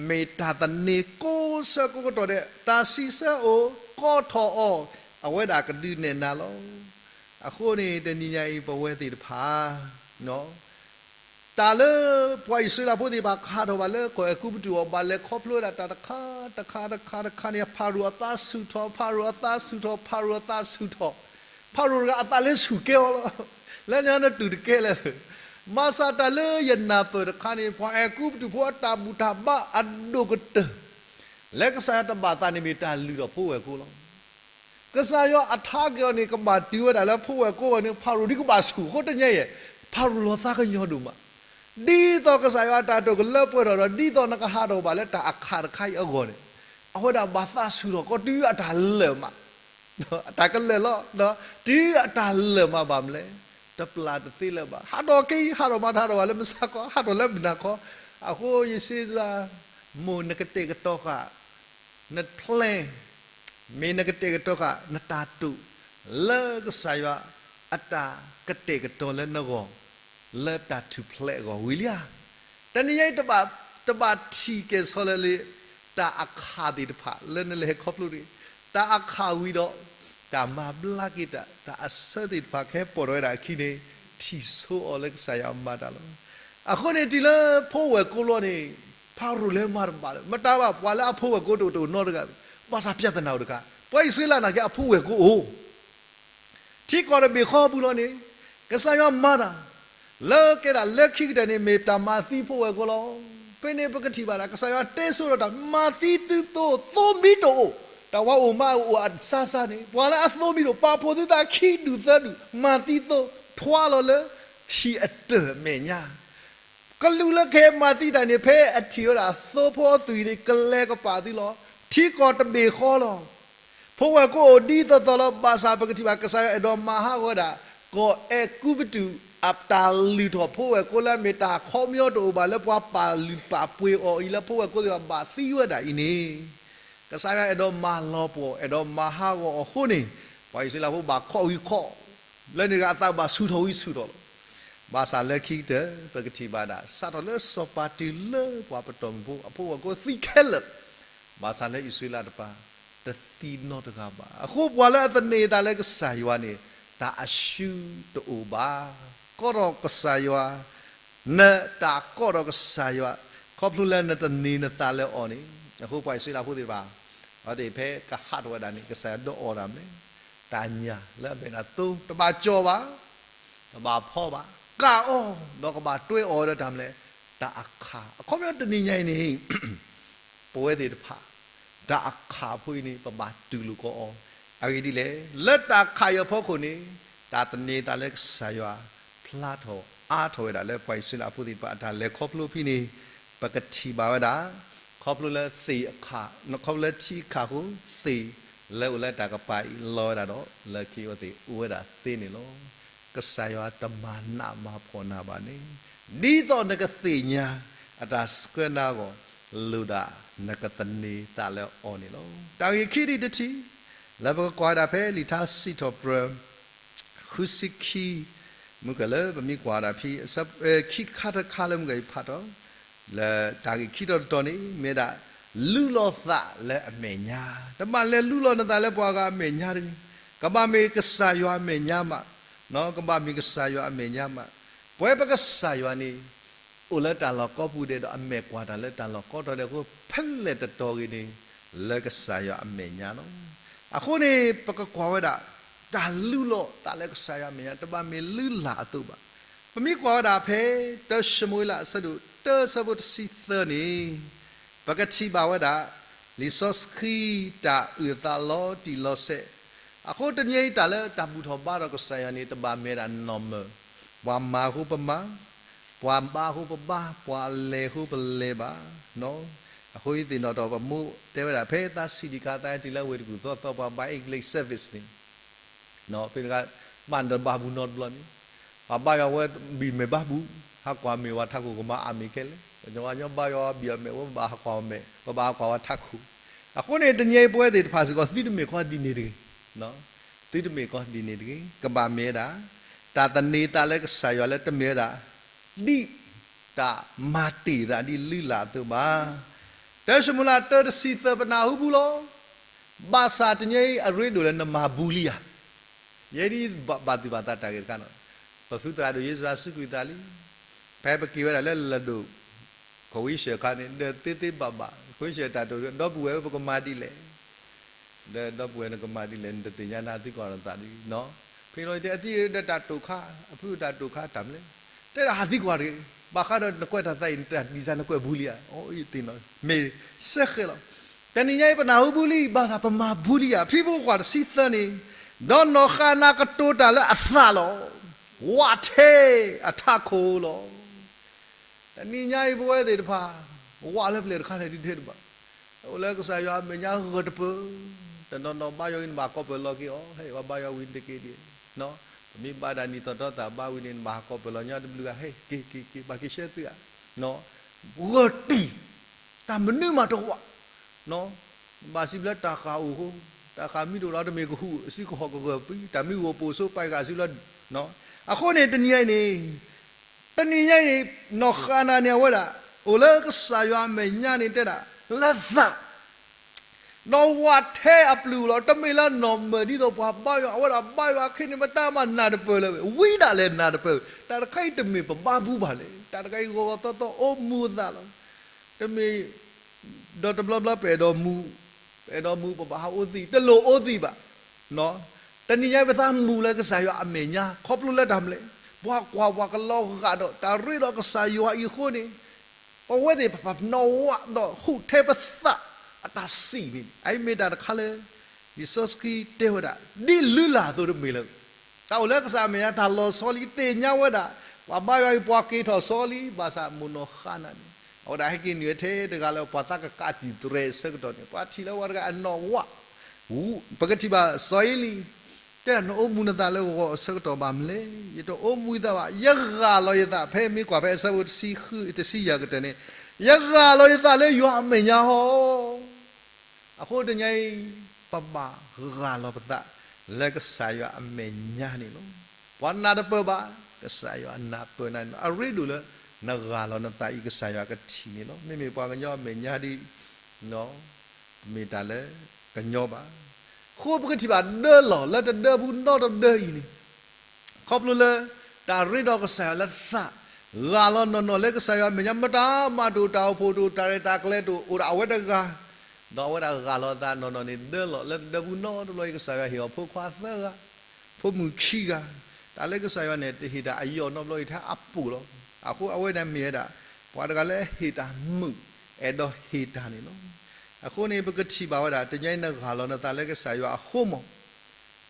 မ့ၢ်တၢ်သန့ၤကိးဆၢကိးကတီၢ်ဒဲး တၢ်စံးဆၢအီၤ ကိးထီၣ်အီၤ အဝဲဒၣ်ကဒုးနဲၣ်နၤလီၤ. အဃိန့ၣ် တနံၤညါအံၤ ပဝဲသ့ၣ်တဖၣ် တၢ်လၢပှၤအံၣ်စရ့လးဖိသ့ၣ်တဖၣ်ခးထီၣ်ဘၣ်လၢကီၢ်အဲၤကူပတူးအီၤ ဘၣ်လဲၤခီဖျိဝဲဒၣ်တၢ်တခါတခါတခါတခါန့ၣ် ဖၤရိၤအသးဆူၣ်ထီၣ်, ဖၤရိၤအသးဆူၣ်ထီၣ်, ဖၤရိၤအသးဆူၣ်ထီၣ်, ဖၤရိၤတဂၤအသးလၢဆူၣ်ကဲအီၤလီၤ. လၢညါနတူၢ်တကဲလၢၤ, ဘၣ်ဆၣ်တၢ်လၢယနၢ်ပၢၢ်တခါန့ၣ် ပှၤအဲၤကူပတူးဖိအတၢ်ဘူၣ်တၢ်ဘါအဒိၣ်ကတၢၢ် လၢကစၢ်ယွၤတဘၣ်သးန့ၣ် မ့ၢ်တၢ်လုၢ်ထီၣ်ဖိဝဲၢ်ကိလီၤ. ကစၢ်ယွၤအထါက့ၤအီၤန့ၣ် ကဘၣ်တုၤဝဲဒၣ်လၢဖိဝဲၢ်ကိအဂီၢ်န့ၣ် ဖၤရိၤဒ်ကဘၣ်ဆူၣ်အဃိတနံၤအံၤ ဖၤရိၤလီၤသးကညီၤဒိၣ်မး, ဒ်သိးကစၢ်ယွၤအတၢ်တိာ်ကလၢပှဲၤထီၣ်ဒီး ဒ်သိးနကဟးထီၣ်ဘၣ်လၢတၢ်အခးတခါအံၤအဂီၢ်န့ၣ်, အဝဲဒၣ်ဘၣ်သးဆူၣ်ထီၣ်ကီးတုၤအတၢ်လၢာ်မး အတၢ်ကလၢာ်လီၤ, တုၤအတၢ်လၢာ်မးဘၣ်မနုၤလဲၣ်, တပျၢ်တသ့လၢၤဘၣ်. ဟးထီၣ်က့ၤ ဟးထီၣ်မး တဟးထီၣ်ဘၣ်လၢမုၢ်ဆါခီ, ဟးထီၣ်လၢမုၢ်နၤခီ. အဃိယစံးစ့ၢ် မိၢ်နကတဲာ်ကတီၤဃာ် န plan, မ့ၢ်နကတဲာ်ကတီၤဃာ် နတၢ်တိာ် လၢကစၢ်ယွၤအတၢ်ကတဲာ်ကတီၤလၢနဂီၢ် လၢတၢ်ထူၣ်ဖျဲးအဂီၢ်ဝံၤလံဧါ. တနံၤညါအံၤ တဘၣ်ထံၣ်ကဲၤဆီလၢလံ တၢ်အခးသ့ၣ်တဖၣ်လၢနလဲၤခီဖျိတဂ့ၤ. တၢ်အခးဝံၤဒီး တၢ်မၤဘျါက့ၤတၢ် တၢ်အဆၢသ့ၣ်တဖၣ်ကဟဲပိာ်ထီၣ်ဝဲဒၣ်အခံန့ၣ် ထံၣ်ဆိအီၤလၢကစၢ်ယွၤမၤတၢ်လီၤ. အဃိန့ၣ် တုၤလၢဖိဝဲၢ်ကိလီၤန့ၣ် ဖၤရိၤလဲၤမၤတဘၣ်လၢၤ မတၤဘၣ် ပှၤလၢအဖိဝဲၢ်ကိတအိၣ်တအိၣ်နီတဂၤ, ဘၣ်ဆၣ်ပြဿနာအိၣ်တခါ, ပှၤအံၣ်စရ့လးနာ်က့အဖိဝဲၢ်ကိအိၣ် ထံကီၢ်တဘ့ၣ်ဃီပူၤလီၤန့ၣ် ကစၢ်ယွၤမၤတၢ် လၢကဲဒၣ်လၢခံကတၢၢ်န့ၣ် မ့ၢ်တၢ်မၤသံဖိဝဲၢ်ကိလီၤ. ဖဲန့ၣ်ပကထံၣ်ဘၣ်ဒၣ် ကစၢ်ယွၤတဲဆိဒီးတၢ် မၤသံသုသိ သိမံတအိၣ်, တၢ်ဝါအိၣ်မါအိၣ်အစါစါန့ၣ် ပှၤလၢအသိမံတအိၣ် ပာ်ဖှိၣ်သုသးခံဒူၣ်သၢဒူၣ် မၤသံသိ ထွါလီၤလၢဟံၣ်အတၢၢ်အမဲာ်ညါ ကလူးလၢကဟဲမၤသံတၢ်န့ၣ် ဖဲအထံၣ်ဝဲဒၣ်သိဖိအသွံၣ်န့ၣ် ကလဲၤကပာ်သုလီၤ. ထံကီၢ်တဘ့ၣ်ဃီလီၤ. ဖိဝဲၢ်ကိအိၣ်ဒ်သိးသိးလီၤ. ဘၣ်ဆၣ်ပကထံၣ်ဘၣ် ကစၢ်ယွၤအဲၣ်ဒိးမၤဟးဂီၤဝဲဒၣ် ကီၢ်အဲၤကူပတူး အတၢ်လုၢ်ထီၣ်ဖိဝဲၢ်ကိလၢအမ့ၢ်တၢ်ခီပညီတအိၣ်ဘၣ် လၢပှၤပာ်လုၢ်ပာ်ပှ့ၤအီၤအံၤ လၢဖိဝဲၢ်ကိသ့ၣ်တဖၣ်ဘၣ်သံဝဲဒၣ်အံၤန့ၣ် ကစၢ်ယွၤအဲၣ်ဒိးမၤလီၤပှီၢ် အဲၣ်ဒိးမၤဟးဂီၤအီၤအဃိန့ၣ် ပှၤအံၣ်စရ့လးဖိဘၣ်ခိးဝံၤခိး လၢန့ၣ်ဂၤအသးဘၣ်ဆူၣ်ထီၣ်ဝံၤဆူၣ်ထီၣ်လီၤ. ဘၣ်ဆၣ်လၢခံကတၢၢ် ပကထံၣ်ဘၣ်ဒၣ် စးထီၣ်လၢစီၤပၤတုၤလၢပှၤပတီၢ်မုၢ်ဖိ အဖိဝဲၢ်ကိသံခဲလၢာ်, ဘၣ်ဆၣ်လၢအံၣ်စရ့လးတပၤ တသံနီတဂၤဘၣ်. အဃိပှၤလၢအသန့ၤအသးလၢကစၢ်ယွၤန့ၣ် တၢ်အရှုံးတအိၣ်ဘၣ်. ကိးထီၣ်ကစၢ်ယွၤ နတၢ်ကိးထီၣ်ကစၢ်ယွၤ ခီဖျိလၢနသန့ၤနသးလၢအီၤန့ၣ်, အဃိပှၤအံၣ်စရ့လးဖိသ့ၣ်တဖၣ် အဝဲသ့ၣ်ဖဲကဟးထီၣ်ဝဲဒၣ်န့ၣ် ကစၢ်ယွၤဒုးအီၣ်တၢ်မနုၤလဲၣ်, တၢ်ညၣ်လၢအမ့ၢ်ဒၣ်သိ တဘၣ်ကၠီဘၣ်. တဘၣ်ဖီဘၣ်, ကၢ်အီၤ, ဒီးကဘၣ်တွဲအီၤဒီးတၢ်မနုၤလဲၣ်, တၢ်အခၣ်. အခီပညီတနံၤညါအံၤန့ၣ် ပဝဲသ့ၣ်တဖၣ် တၢ်အခၣ်ဖိအံၤန့ၣ် ပဘၣ်တူၢ်လိာ်ကအီၤ. အဂ့ၢ်ဒ်လဲၣ်, လၢတၢ်ခးယွၤအဖီခိၣ်န့ၣ် တၢ်သန့ၤသးလၢကစၢ်ယွၤ ဖျါထီၣ်အါထီၣ်ဝဲဒၣ်လၢပှၤအံၣ်စရ့လးဖိသ့ၣ်တဖၣ်အတၢ်လဲၤခီဖျိဖဲန့ၣ် ပကထံၣ်ဘၣ်ဝဲဒၣ် ခီဖျိလၢသ့ၣ်အခၣ်, ခီဖျိလၢထံအခၣ်အဃိ သ့ၣ်လၢအိၣ်လၢတၢ်ကပၤအံၤလီၤဝဲဒၣ်ဒီး လၢခံအဝဲသ့ၣ်အိၣ်ဝဲဒၣ်သ့န့ၣ်လီၤ. ကစၢ်ယွၤတမၤနးမၤဖှီၣ်နၤဘၣ်န့ၣ်, ဒ်သိးနကသ့ၣ်ညါအတၢ်ဆှၢနၤအဂီၢ် လိၣ်ဒၣ်နကသန့ၤသးလၢအီၤန့ၣ်လီၤ. တၢ်ဂ့ၢ်ခံဒံးတထံၣ် လၢပကကွၢ်ဒၣ်ဖဲလံာ်ထါစံးထီၣ်ပတြၢၤ ဃုဆံခံ မုၢ်ကလၢ ပမ့ၢ်ကွၢ်ဒၣ်ဖဲ ခံခါတခါလၢမုၢ်ကယဖးထီၣ် လၢတၢ်ဂ့ၢ်ခံတီၤတတီၤန့ၣ် မ့ၢ်ဒၣ် လူလီၤသးလၢအမဲာ်ညါ, တဘၣ်လဲၤလူလီၤနသးလၢပှၤဂၤအမဲာ်ညါတဂ့ၤ, ကဘၣ်မ့ၢ်ကစၢ်ယွၤအမဲာ်ညါမး, ကဘၣ်မ့ၢ်ကစၢ်ယွၤအမဲာ်ညါမး, ပဝဲပကစၢ်ယွၤန့ၣ် အိၣ်လၢတၢ်လီၢ်ကိးပူၤဒဲးဒီးအမဲာ်ကွၢ်တၢ်လၢတၢ်လီၢ်ကိးတီၤဒဲးအဃိ ဖဲလဲၣ်တတီၤဂ့ၤန့ၣ် လၢကစၢ်ယွၤအမဲာ်ညါလီၤ. အဃိန့ၣ် ပကကွၢ်ဝဲဒၣ် တၢ်လူလီၤသးလၢကစၢ်ယွၤအမဲာ်ညါ တဘၣ်မ့ၢ်လုၢ်လၢ်အသိးဘၣ်. ပမ့ၢ်ကွၢ်ဝဲဒၣ်ဖဲ တၢၡမူၤအ့လး အဆၢဒိၣ်တၢ အဆၢဖိတဆံသၢန့ၣ် ပကထံၣ်ဘၣ်ဝဲဒၣ် လံာ်စီဆှံတၢ်အုၣ်အသးလီၤတံၢ်လီၤဆဲး, အဃိတနံၤအံၤတၢ်လၢတၢ်ဘူၣ်ထီၣ်ဘါထီၣ်ကစၢ်ယွၤန့ၣ် တဘၣ်မ့ၢ်ဝဲဒၣ်နီၢ်မၢၢ်, ပှၤမၤအဃိပမၤ, ပှၤဘါအဃိပဘါ, ပှၤလဲၤအဃိပလဲၤဘၣ်. အဃိယသ့ၣ်နီၣ်ထီၣ်ပမိၢ်တဲဝဲဒၣ် ဖဲသးဆံးဒံးခါသးဟဲတုၤလၢဝ့ၢ်တကူၣ်သီသီ ပှၤဘါအ့ၣ်ကလံး service န့ၣ် ဖဲတဂၤ ဘၣ်နတဘါပူၤနီတဘျီန့ၣ်, ပှၤဘါယွၤဝဲဘံၣ်မဲာ်ဘါပူၤ, ဟးကွၢ်မ့ၢ်ဝဲထးခိၣ်ကမၤအါမ့ၢ်ခဲလၢာ်, ပှၤညီဘါယွၤဘံၣ်အမဲာ်ဝဲ ပဘၣ်ဟးကွၢ်မဲာ်, ပဘၣ်ဟးကွၢ်ဝဲထးခိၣ်. အဃိန့ၣ် တနံၤအံၤပဝဲသ့ၣ်တဖၣ်စ့ၢ်ကီး သုတမ့ၢ်ကီဒ်န့ၣ်တဂ့ၤ, သုတမ့ၢ်ကီဒ်န့ၣ်တဂ့ၤ, ကဘၣ်မ့ၢ်ဝဲဒၣ် တၢ်သန့ၤသးလၢကစၢ်ယွၤလၢတမ့ၢ်ဝဲဒၣ် ဒ်တၢ်မၤတ့ၢ်သးဒ်လုၢ်လၢ်အသိးဘၣ်. တၢၡမူၤအ့လးတၢ တဆံသၢ ပနၢ်ဟူပူၤလီၤ. ဘၣ်ဆၣ်တနံၤအံၤအရ့ဒိၣ်လၢနမၤဘူးလံဧါ. ယဲဒ်ဘၣ်သူၣ်ဘၣ်သးတၢ်ဂ့ၢ်တခါနီၤ, ပဖုသရၣ်ဒိၣ်ယ့ၣ်စရးစူးကွံာ်သးလံ. ဖဲပက့ၤဝဲဒၣ်လၢလၢၢ်ဒိၣ် ကဝံးရှဲခါန့ၣ် ဒီးသ့သ့ဘၣ်ဘၣ် ကဝံးရှဲတၢ်တိာ် ဒီပုၢ်ဝဲၢ်ဧၢ ပကမၤဒ်လဲၣ် ဒီးဒီပုၢ်ဝဲၢ်နကမၤဒ်လဲၣ် နတသ့ၣ်ညါနၤသံကွၢ်နသးဒ်နီၤ, ဖဲလီၤအသံဒီးတၢ်တိာ်ခါ အဖုတၢ်တိာ်ခါတၢ်မနုၤလဲၣ်, တဲဒၣ်ဟးသံကွၢ်တဂ့ၤ, ဘၣ်ဃးဒီးနကွဲးတၢ်သးအံၤ နတၢ်ဒ်စၢ်နကွဲးဘူးလံဧါ, အီအံၤသ့ၣ်နီၤ မ့ၢ်စဲဃဲၤလီၤ. တနံၤညါအံၤပနၢ်ဟူဘူးလံ ဘၣ်ဆၣ်ပမၤဘူးလံဧါ, ဖံဖိကွၢ်တဆံသၢန့ၣ်, ဒီးနီၢ်ဃၣ်နၤကတိၤတၢ်လၢအသးလီၤ, ဝးထဲအထးခိၣ်လီၤ. တနံၤညါအံၤပဝဲသ့ၣ်တဖၣ် ဝးလၢပျၢၤတခါလဲၣ်ဒ်ထဲတဘၣ်, အိၣ်လၢကစၢ်ယွၤအမဲာ်ညါဂၢၢ်တပၢၢ်, တနီၤနီၤဘါယွၤဂ့ၤန့ၣ် ဘၣ်ကိးပၢၢ်လီၤက့ၤအီၤ, ဟဲ ပှၤဘါယွၤဝံၤတက့ၢ်ဒ်, ပမ့ၢ်ဘါဒၣ်နံၣ်သီတီသးဘါဝံၤန့ၣ် နဘၣ်ဟးကိးပၢၢ်လီၤညါတဘျုးဂၤ ဟဲက့ၤက့ၤက့ၤ ဘၣ်က့ၤဆှၢသုဧါ, ဂၢၢ်တံၢ်, တၢ်မနုၤမးတဝး ဘၣ်စံးဘျုးတၢ်ဃၣ်အိၣ်အဃိ, တၢ်ဃၣ်မံတအိၣ်လီၤ တမ့ၢ်ကဟူးစုကဟီၣ်ကဂၢၢ်ပံၤ, တၢ်မံဂီၢ်ပိာ်ဆိပာ်ဃာ်စုလီၤ. အဃိန့ၣ် တနံၤညါအံၤန့ၣ်, တနံၤညါအံၤန့ၣ် နီၢ်ဃၣ်နၤန့ၣ်အဝဲဒၣ် အိၣ်လၢကစၢ်ယွၤအမဲာ်ညါန့ၣ်တဲဒၣ် လၢသး ဒီးဝးထဲအပျုၢ်လီၤ. တမ့ၢ်လၢနီၢ်မၢၢ်ဒ်သိးပှၤဘါယွၤ အဝဲဒၣ်ဘါယွၤခဲန့ၣ် ပတၢ်မၤနၢ်တပၢၢ်လၢၤဝဲ ဝံဒၣ်လဲာ်နၢ်တပၢၢ်, တၢ်တခါအံၤတမ့ၢ်ပဘါဘူးဘၣ်လဲၣ်, တၢ်တခါအံၤဂီၤဂီၤသီသီအိၣ်မူအသးလီၤ. တမ့ၢ် ဒီးတဘျီဘျီပအဲၣ်ဒိးမူ, ပအဲၣ်ဒိးမူ ပဘၣ်ဟးအိၣ်သံ, တလိၣ်အိၣ်သံဘၣ်. တနံၤညါအံၤပသးမူလၢကစၢ်ယွၤအမဲာ်ညါ ခီဖျိလၢတၢ်မနုၤလဲၣ်, ပှၤကွၢ်ပှၤကလီၤဂာ်ဒီး တၢ်ရ့ဒီးကစၢ်ယွၤအံၤအဃိန့ၣ်, ပဝဲသ့ၣ်တဖၣ်နီၢ်ဝးဒီးဟူးထဲပသးအတၢ်စံးန့ၣ် အအံၤမ့ၢ်တၢ်တခါလၢ လံာ်စီဆှံတဲဝဲဒၣ် ဒ်လုၢ်လၢ်အသိးတမ့ၢ်လၢၤ တၢ်အိၣ်လၢကစၢ်အမဲာ်ညါ တၢ်လီၤဆီလံ သ့ၣ်ညါဝဲဒၣ်, ပှၤဘါယွၤအံၤ ပှၤက့ၤထီၣ်ဆီလံ, ဘၣ်ဆၣ်မိၢ်နီၢ်ဃၣ်နၤန့ၣ် အဝဲဒၣ်ဟဲက့ၤနုာ်ဝဲထဲတဂၤလၢပှၤသးကကးတံာ်သရဲးအဆၢကတီၢ်န့ၣ် ပှၤထံၣ်လၢဝဲတဂၤအနီၢ်ဝး, ပကထံၣ်ဘၣ်စီၤအ့လံ, တဲဒၣ်နအိၣ်မူနသးလၢဂီၤအဆၢကတီၢ်ဘၣ်မနုၤလဲၣ်, ယတအိၣ်မူသးဘၣ်, ယဂၢ်လီၤယသး, ဖဲမ့ၢ်ကွၢ်ဖဲအဆၢဖိတဆံဃု တဆံယဲၢ်ကတၢၢ်န့ၣ်, ယဂၢ်လီၤယသးလၢယွၤအမဲာ်ညါဟီ အဃိတနံၤအံၤ ပဘၣ်ဂၢ်လီၤပသးလၢကစၢ်ယွၤအမဲာ်ညါန့ၣ်လီၤ. ပှၤနၢ်တပၢၢ်ဘၣ်, ကစၢ်ယွၤနၢ်ပၢၢ်နၤန့ၣ်လီၤ. အရ့ဒိၣ်လၢနဂၢ်လီၤနသးအံၤ ကစၢ်ယွၤကထံၣ်န့ၣ်လီၤ. မ့မ့ၢ်ပှၤကညီအမဲာ်ညါဒ် ပမ့ၢ်တၢ်လၢကညီဘၣ်. အဃိပကထံၣ်ဘၣ်ဒၢလီၢ်လၢတဒၢဘူးနီတဒၢအံၤန့ၣ် ခီဖျိလၢ တၢ်ရ့ဒီးကစၢ်ယွၤလၢသး, ဂၢ်လီၤနီၢ်နီၢ်လၢကစၢ်ယွၤအမဲာ်ညါ မတၤမၤတအိၣ် တၢ်အိၣ်ဖှိၣ်တအိၣ် တၢ်ရဲၣ်တၢ်ကျဲၤတအိၣ် အိၣ်ဒၣ်အဝဲတဂၤ, ဒီးအဝဲဒၣ်ဂၢ်လီၤသးနီၢ်နီၢ်န့ၣ် ဒၢလီၢ်လၢတဒၢဘူးနီတဘျီအံၤ ကစၢ်ယွၤဟ့ၣ်အီၤဖိခွါသၢဂၤ, ဖိမုၣ်ခံဂၤ တၢ်လၢကစၢ်ယွၤန့ၣ် တဟ့ၣ်တၢ်အယိာ်နီတဘျီအံၤထဲအပူၤလီၤ. အဃိအဝဲန့ၣ်မ့ၢ်ဝဲဒၣ် ပှၤတဂၤလၢဟ့ၣ်တၢ်မုာ် အဲၣ်ဒိးဟ့ၣ်တၢ်န့ၣ်လီၤ. အဃိန့ၣ် ပကထံၣ်ဘၣ်ဝဲဒၣ် တနံၤအံၤနဂၢ်လီၤနသးလၢကစၢ်ယွၤအဃိမး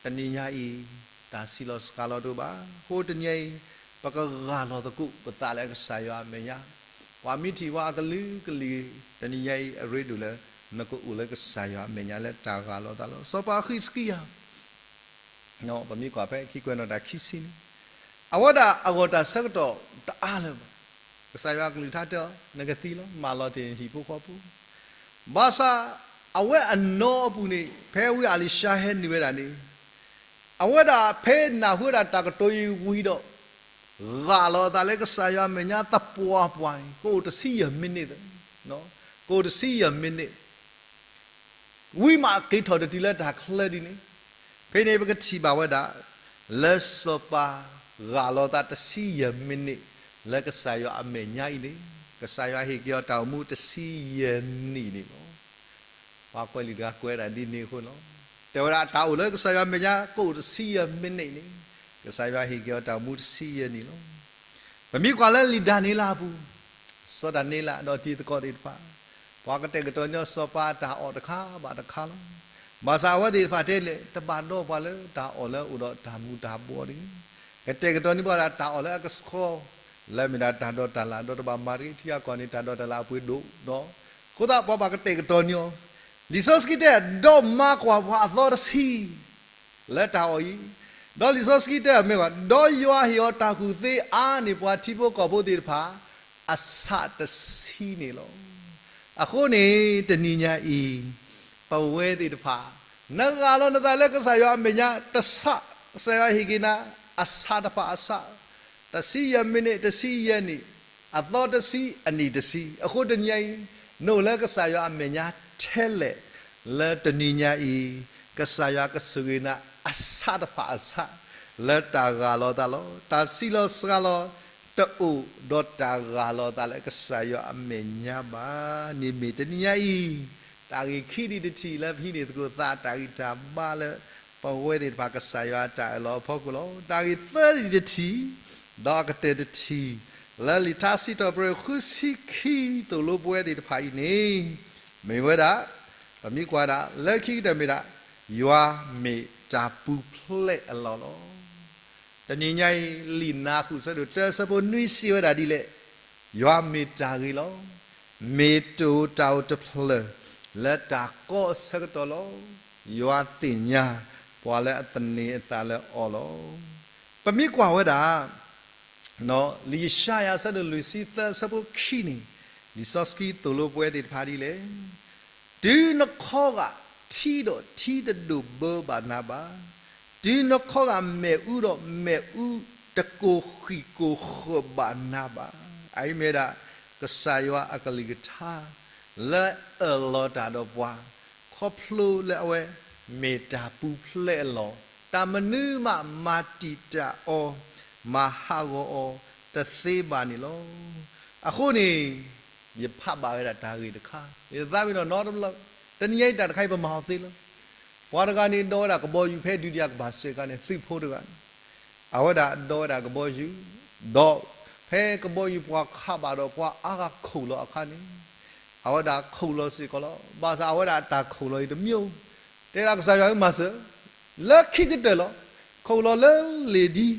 တနံၤညါအံၤ တၢ်ဆံးလီၤစှၤလီၤတအိၣ်ဘၣ်. အဃိတနံၤအံၤ ပကဂၢ်လီၤသကိးပသးလၢကစၢ်ယွၤအမဲာ်ညါ, ပှၤမ့ၢ်ထံၣ်ဝဲအကလုာ်ကလုာ် တနံၤညါအံၤအရ့ဒိၣ်လၢ နကအိၣ်လၢကစၢ်ယွၤအမဲာ်ညါလၢတၢ်ဂၢ်လီၤသးလီၤ. စီၤပၤဃံးစကံယၤ ပမ့ၢ်ကွၢ်ဖဲခံကွဲးနီၣ်တၢ်ခံဆံန့ၣ် အဝဲဒၣ်အဂီၢ်တၢ်ဆၢကတီၢ်တအါလၢၤဘၣ်. ကစၢ်ယွၤအကလုၢ်ကထါတဲအီၤ နကသံလီၤ မၤလီၤတ့ၢ်နဟံၣ်ဖိဃီဖိ ဘၣ်ဆၣ် အဝဲအနီၢ်အပူၤန့ၣ် ဖဲဝံအလံၤၡါဟဲနုာ်ဝဲဒၣ်န့ၣ် အဝဲဒၣ်ဖဲနၢ်ဟူဝဲဒၣ်တၢ်ကတိၤအံၤဝံၤဒီး ဂၢ်လီၤအသးလၢကစၢ်ယွၤအမဲာ်ညါသပှၢ်ပှၢ်န့ၣ် ကအိၣ်တဆံယဲၢ်မံးနံး, ကအိၣ်တဆံယဲၢ်မံးနံး ဝံၤမးက့ၤထီၣ်တတုၤလၢတၢ်ချၢဒ်န့ၣ်, ဖဲန့ၣ်ပကထံၣ်ဘၣ်ဝဲဒၣ် လၢစီၤပၤဂၢ်လီၤသးတဆံယဲၢ်မံးနံး လၢကစၢ်ယွၤအမဲာ်ညါအံၤန့ၣ်, ကစၢ်ယွၤဟ့ၣ်က့ၤအီၤတၢ်အိၣ်မူတဆံယဲၢ်နံၣ်န့ၣ်လီၤ. ပှၤကွဲးလံာ်တဂၤကွဲးဒၣ်ဒ်န့ၣ်အဃိလီၤ. တဲဝဲဒၣ်တၢ်အိၣ်လၢကစၢ်ယွၤအမဲာ်ညါ ကအိၣ်တဆံယဲၢ်မံးနံးန့ၣ်, ကစၢ်ယွၤဟ့ၣ်က့ၤအီၤတၢ်အိၣ်မူတဆံယဲၢ်နံၣ်လီၤ. ပမ့ၢ်ကွၢ်လၢလံာ်ဒၤနံးယ့လးအပူၤ, စီၤဒၤနံးယ့လးဒီးတံၤသကိးသ့ၣ်တဖၣ်, ပှၤကတဲာ်ကတီၤန့ၢ်စီၤပၤအတၢ်အီၣ်တခါဘၣ်တခါလီၤ. ဘၣ်ဆၣ်အဝဲသ့ၣ်တဖၣ်တဲလဲၣ် တဘၣ်ဒီးပှၤလၢတၢ်အီၣ်လၢအိၣ်ဒီးတၢ်မူၤတၢ်ဘှီးတဂ့ၤ, ကတဲာ်ကတီၤန့ၢ်ပှၤဒၣ်တၢ်အီၣ်လၢအကဆှီ, လၢမ့ၢ်ဒၣ်တၢ်ဒိးတၢ်လၣ် ဒီးတဘၣ်မၤတဂ့ၤ ထံဂၤကီၢ်န့ၣ် တၢ်ဒိးတၢ်လၣ်အပှ့ၤဒိၣ်ဒီး, အဃိသတးပှၤဘၣ်ကတဲာ်ကတီၤန့ၢ်အီၤ, လံာ်စီဆှံတဲ ဒီးမၤကွၢ်ပှၤအသီတဆံ လၢတၢ်အီၣ်အံၤ, ဒီးလံာ်စီဆှံတဲအမ့ၢ်ဘၣ် ဒီးယွၤဟ့ၣ်အီၤတၢ်ကူၣ်သ့အါန့ၢ်ပှၤထံဖိကီၢ်ဖိသ့ၣ်တဖၣ် အဆၣ်တဆံန့ၣ်လီၤ. အဃိန့ၣ် တနံၤညါအံၤ ပဝဲသ့ၣ်တဖၣ် နဂၢ်လီၤနသးလၢကစၢ်ယွၤအမဲာ်ညါ တဆၣ် ကစၢ်ယွၤဟ့ၣ်က့ၤနၤ အဆၣ်တဖၣ်အဆၣ်, တဆံယဲၢ်မံးနံး တဆံယဲၢ်နံၣ်, အသီတဆံ အနံၣ်တဆံ, အဃိတနံၤညါအံၤ နအိၣ်လၢကစၢ်ယွၤအမဲာ်ညါထဲလဲၣ်, လၢတနံၤညါအံၤ ကစၢ်ယွၤကဆိၣ်ဂ့ၤနၤ အဆၣ်တဖၣ်အဆၣ် လၢတၢ်ဂၢ်လီၤသးလီၤ. တၢ်ဆံးလီၤစှၤလီၤ တအိၣ်ဒီးတၢ်ဂၢ်လီၤသးလၢကစၢ်ယွၤအမဲာ်ညါဘၣ်န့ၣ်မ့ၢ်တနံၤညါအံၤ, တၢ်ဂ့ၢ်ခံဒံးတထံၣ်လၢပဟံးန့ၢ်သကိးသးတၢ်ဂံၢ်တၢ်ဘါလၢ ပဝဲသ့ၣ်တဖၣ်ကစၢ်ယွၤအတၢ်အၢၣ်လီၤအဖီခိၣ်လီၤ. တၢ်ဂ့ၢ်သၢဒံးတထံၣ် ဒီးအကတၢၢ်တထံၣ် လၢလံာ်ထါစံးထီၣ်ပတြၢၤဃုဆံခံသိၣ်လိပဝဲသ့ၣ်တဖၣ်အံၤန့ၣ် မ့ၢ်ဝဲဒၣ် ပမ့ၢ်ကွၢ်ဒၣ် လၢခံကတၢၢ်မ့ၢ်ဒၣ် ယွၤမ့ၢ်တၢ်ပူၤဖျဲးအလီၢ်လီၤ. တနံၤညါအံၤ လံာ်နၤဃုာ်ဆၢဒိၣ်တၢ ဆၢဖိနွံစံးဝဲဒၣ်ဒ်လဲၣ်, ယွၤမ့ၢ်တၢ်ဂ့ၤလီၤ. မ့ၢ်တအိၣ်တၢ်အိၣ်တဖျၢၣ် လၢတၢ်ကီအဆၢကတီၢ်လီၤ. ယွၤသ့ၣ်ညါ ပှၤလၢအသန့ၤအသးလၢအီၤလီၤ. ပမ့ၢ်ကွၢ်ဝဲဒၣ် လံာ်ယၡါယၤအဆၢဒိၣ်လွံၢ်ဆံသၢ အဆၢဖိခံန့ၣ် လံာ်စီဆှံသိၣ်လိပဝဲသ့ၣ်တဖၣ်ဒ်လဲၣ်, တုၤနခီဂာ်ထံဒီးထံတဒိၣ်ဘၢဘၣ်နၤဘၣ်, တုၤနခီဂာ်မ့ၣ်အူဒီးမ့ၣ်အူတကိၢ်ဃံၣ်ကိၢ်ဃၢးဘၣ်နၤဘၣ်. အအံၤမ့ၢ်ဒၣ် ကစၢ်ယွၤအကလုၢ်ကထါ လၢအၢၣ်လီၤတၢ်ဒီးပှၤ ခီဖျိလၢအဝဲ မ့ၢ်တၢ်ပူၤဖျဲးအလီၢ်, တၢ်မနုၤမးမၤတံာ်တာ်အီၤ, မၤဟးဂီၤအီၤတသ့ဘၣ်န့ၣ်လီၤ. အဃိန့ၣ် ယဖးဘၣ်ဝဲဒၣ်တၢ်ဂ့ၢ်တခါ, ယသးမ့ၢ်နီၢ်နီတဘျီ, တနံၤညါအံၤတၢ်တခါအံၤပမၤအီၤသ့လီၤ. ပှၤတဂၤန့ၣ် ဒီဝဲဒၣ်ကဘီယူၤဖဲဒုတိယကမ္ဘာစစ်အခါန့ၣ် သုးဖိတဂၤန့ၣ် အဝဲဒၣ်ဒီဝဲဒၣ်ကဘီယူၤ, ဒီးဖဲကဘီယူၤပှၤခးဘၣ်ဒီးပှၤအါဂၤခိၣ်လီၤအခါန့ၣ်, အဝဲဒၣ်ခိၣ်လီၤစ့ၢ်ကီးလီၤ. ဘၣ်ဆၣ်အဝဲဒၣ်အတၢ်ခိၣ်လီၤအံၤတမံၤ, တဲဒၣ်ကစၢ်ယွၤဧၢမၤစၢၤ, လၢခံကတၢၢ်လီၤ. ခိၣ်လီၤလၢလ့ၣ်ဒံ, ဒီး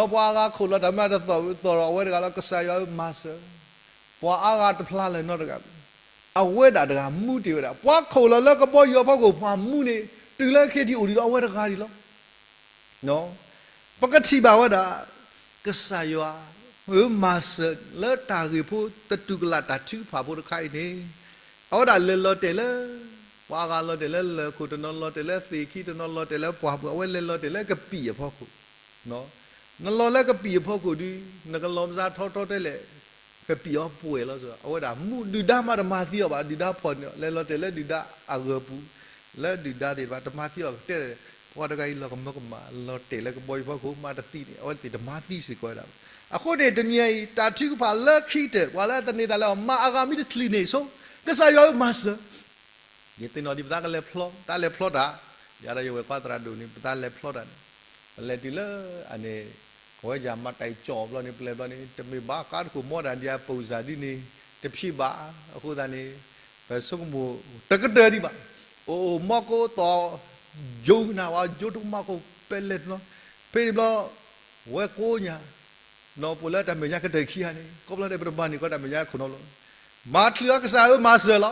ပှၤအါဂၤခိၣ်လီၤတၢ်မၤတသီၣ်ဝံၤသီၣ်ဒီးအဝဲတဂၤလီၤ. ကစၢ်ယွၤဧၢမၤစၢၤ, ပှၤအါဂၤတဖျါလၢၤနီတဂၤဘၣ်. အဝဲဒၣ်တဂၤမူတ့ၢ်ဝဲဒၣ် ပှၤခိၣ်လီၤလၢကဘီယူၤအဖီခိၣ် ပှၤမူန့ၣ် တုၤလၢခံထံၣ်အိၣ်ဒံးဒီးအဝဲတဂၤဒံးလီၤ. ပကထံၣ်ဘၣ်ဝဲဒၣ် ကစၢ်ယွၤဧၢမၤစၢၤ လၢတၢ်ဂ့ၢ်ဖိတတူၢ်ကလာ်တၢ်ထုကဖၣ်ဖိတခါအံၤန့ၣ်, အဝဲဒၣ်လဲၤလီၤတဲာ်လၢ ပှၤအါဂၤလီၤတဲာ်လၢလၢၢ်ခိၣ်, တနီၤလီၤတဲာ်လၢသ့ၣ်ခံ, တနီၤလီၤတဲာ်လၢပှၢ်ပူၤ, အဝဲလဲၤလီၤတဲာ်လၢကပံာ်အဖီခိၣ် နလီၤလၢကပံာ်အဖီခိၣ်ဒီး နကလီၤမစါထီထီတဲလဲၣ်, ကပံာ်အီၤပှဲၤလီၤ. အဝဲဒၣ်မူဒုၣ်ဒါမးတမၤသံအီၤဘၣ်, ဒုၣ်ဒါဖီၣ်န့ၢ်အီၤ, လဲၤလီၤတဲာ်လၢဒုၣ်ဒါအဂၢၤပူၤ, လၢဒုၣ်ဒါသ့ၣ်တဖၣ်တမၤသံအီၤ, ကတဲလဲၣ်, ပှၤတဂၤအံၤလီၤကမၢကမၣ် လီၤတဲာ်လၢကဘီယူၤဖီခိၣ်မးတသံန့ၣ် အဝဲသ့ၣ်တမၤသံစ့ၢ်ကီးဝဲဒၣ်. အဃိန့ၣ် တနံၤအံၤ တၢ်ထုကဖၣ်လၢခံကတၢၢ် ပှၤလၢအသန့ၤသးလၢအီၤ မၤအဂၤမ့ၢ်တချုးန့ၣ်ဆိ, ကစၢ်ယွၤဧၢမၤစၢၤ ယသ့ၣ်နီၣ်ဒံးပသးကလဲၤဖျီ, တၢ်လဲၤဖျီတၢ်, ယၤဒီးယဝဲၢ်ကွၢ်သရၣ်ဒိၣ်န့ၣ် ပသးလဲၤဖျီတၢ်န့ၣ်, ပလဲၤတုၤလၢအန့ၣ် ကဝဲယၤမၤတၢ်ကၠီၣ်ဘျီန့ၣ် ပလဲၤဘျီန့ၣ် တမ့ၢ်ဘၣ်ကါတခိၣ်မီတၢ်ဒံးအပူၤစၢ်ဒ်န့ၣ် တဖံးဘၣ်. အဃိသတးန့ၣ် ပဆိကမိၣ်တကတၢၢ်ဒံးဘၣ်. အိၣ်အိၣ်မီၢ်ကိးသီၣ် ယိနၤဝဲ ယိတကမီၢ်ကိး ပဲလဲၣ်တနီၤ ဖဲန့ၣ်ဘျီ ဝဲကိးညါ နီၢ်ပအိၣ်လၢတၢ်မဲာ်ညါကတၢၢ်ခံဂၤန့ၣ် ခီဖျိန့ၣ် ပတဘၣ်န့ၢ်ကီတၢ်မဲာ်ညါခိၣ်နီတဘျီ မၤချုးအီၤကစၢ်ဧၢ မၤစၢၤလီ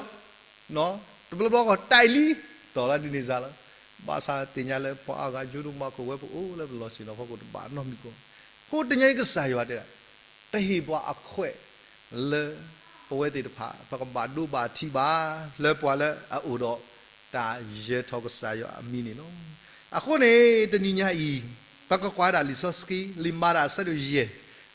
ၤ. တဘျီဘျီကီးတၢ်အံၤလံ တီၢ်လၢဒ်န့ၣ်စ့ၢ်လီၤ. ဘၣ်ဆၣ်သ့ၣ်ညါလၢပှၤအါဂၤ ယိဒိၣ်မီၢ်ခိၣ်ဝဲပအိၣ်လၢပလီၢ်ဆ့ၣ်နီၤဖီခိၣ်တဘၣ်နီတမံၤကီး. အဃိတနံၤအံၤကစၢ်ယွၤတဲဒၣ် တဟ့ၣ်ပှၤအခွဲးလၢ ပဝဲသ့ၣ်တဖၣ် ပကဘၣ်ဒိဘၣ်ထံးဘၣ် လၢပှၤလၢအအိၣ်ဒီးတၢ်ယၢၤထီၣ်ကစၢ်ယွၤအမံၤန့ၣ်လီၤ. အဃိန့ၣ် တနံၤညါအံၤ ပကကွၢ်ဒၣ်လံာ်စီဆှံ လံာ်မၤတၢ်အဆၢဒိၣ်ယဲၢ်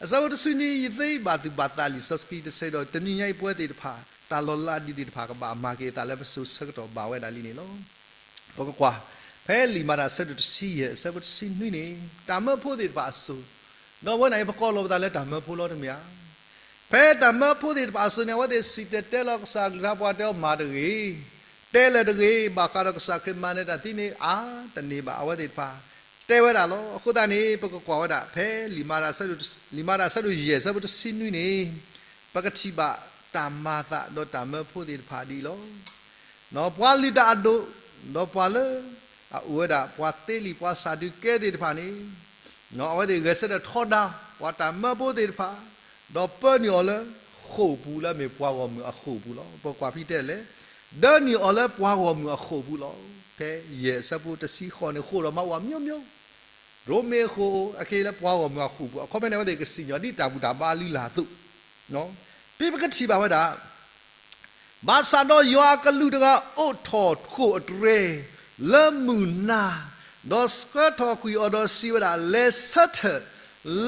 အဆၢဖိတဆံနွံ ယသ့ဘၣ်သူၣ်ဘၣ်သးလံာ်စီဆှံတဆၢဒီး တနံၤညါအံၤပဝဲသ့ၣ်တဖၣ် တၢ်လီၤလးဒ်သ့ၣ်တဖၣ် ကဘၣ်မၤက့ၤအသးလၢပစိၤဆၢကတီၢ်ဘၣ်ဝဲဒၣ်လံန့ၣ်လီၤ. ပကကွၢ် ဖဲလံာ်မၤတၢ်အဆၢဒိၣ်တဆံယဲၢ် အဆၢဖိတဆံနွံန့ၣ် တၢ်မၢဖိသ့ၣ်တဖၣ်အစိၤ, ဒီးဝဲန့ၣ်အံၤ ပကိးလီၤပသးလၢတၢ်မၢဖိလီၤတမ့ၢ်ဧါ. ဖဲတၢ်မၢဖိသ့ၣ်တဖၣ်အစိၤန့ၣ် အဝဲသ့ၣ်စံၣ်တဲၤတဲလီၤကစၢ်အကလုၢ်ကထါ ပှၤတဲအီၤမၤတဂ့ၤ, တဲလၢာ်တဂ့ၤ, ဘၣ်ဃးဒီးကစၢ်ခရံာ်မၤနၢၤတၢ်သံန့ၣ် အါတန့ၢ်ဘၣ် အဝဲသ့ၣ်တဖၣ် တဲဝဲဒၣ်လီၤ. အဃိသတးန့ၣ် ပကကွၢ်ဝဲဒၣ် ဖဲလံာ်မၤတၢ်အဆၢဒိၣ်, လံာ်မၤတၢ်အဆၢဒိၣ်ယဲၢ် အဆၢဖိတဆံနွံန့ၣ် ပကထံၣ်ဘၣ်တၢ်မၤသးဒီးတၢ်မၢဖိသ့ၣ်တဖၣ်ဒ်အံၤလီၤ. ပှၤလုၢ်တၢ်အဒိၣ်, ဒီးပှၤလၢအအိၣ်ဝဲဒၣ် ပှၤသ့လံာ်ပှၤစၢ်ဒုးကဲသ့ၣ်တဖၣ်န့ၣ်, အဝဲသ့ၣ်ဂဲၤဆၢထၢၣ်ထီဒါ ပှၤတၢ်မၢဖိသ့ၣ်တဖၣ်, ဒီးပၢနုာ်အီၤလၢဃိာ်ပူၤလၢအမ့ၢ်ပှၤဂီၢ်မုၢ်အဃိာ်ပူၤလီၤ. ပကွၢ်ဖဲတဲလဲၣ်, ဒၢနုာ်အီၤလၢပှၤဂီၢ်မုၢ်အဃိာ်ပူၤလီၤ. ဖဲယဲၢ်အဆၢဖိတဆံဃိးန့ၣ် ဃိာ်ဒီးမၤဝဲမျိုးမျိုး ရိမ့ၤဃိာ် အက့လၢပှၤဂီၢ်မုၢ်အဃိာ်ပူၤ, အခီပညီန့ၣ် အဝဲသ့ၣ်ကစံၣ်ညီၣ်ဒ်တၢ်ဘူၣ်တၢ်ဘါလုၢ်လၢ်အသိး, ဖဲပကထံၣ်ဘၣ်ဝဲဒၣ် ဘၣ်ဆၣ်ဒီးယွၤအကလူးတဂၤအိးထီၣ်ဃိာ်အတြဲၤ လၢမုၢ်နၤ, ဒီးဆှၢထီၣ်ကွံာ်အီၤဒီးစံးဝဲဒၣ်, လဲၤဆၢထၢၣ်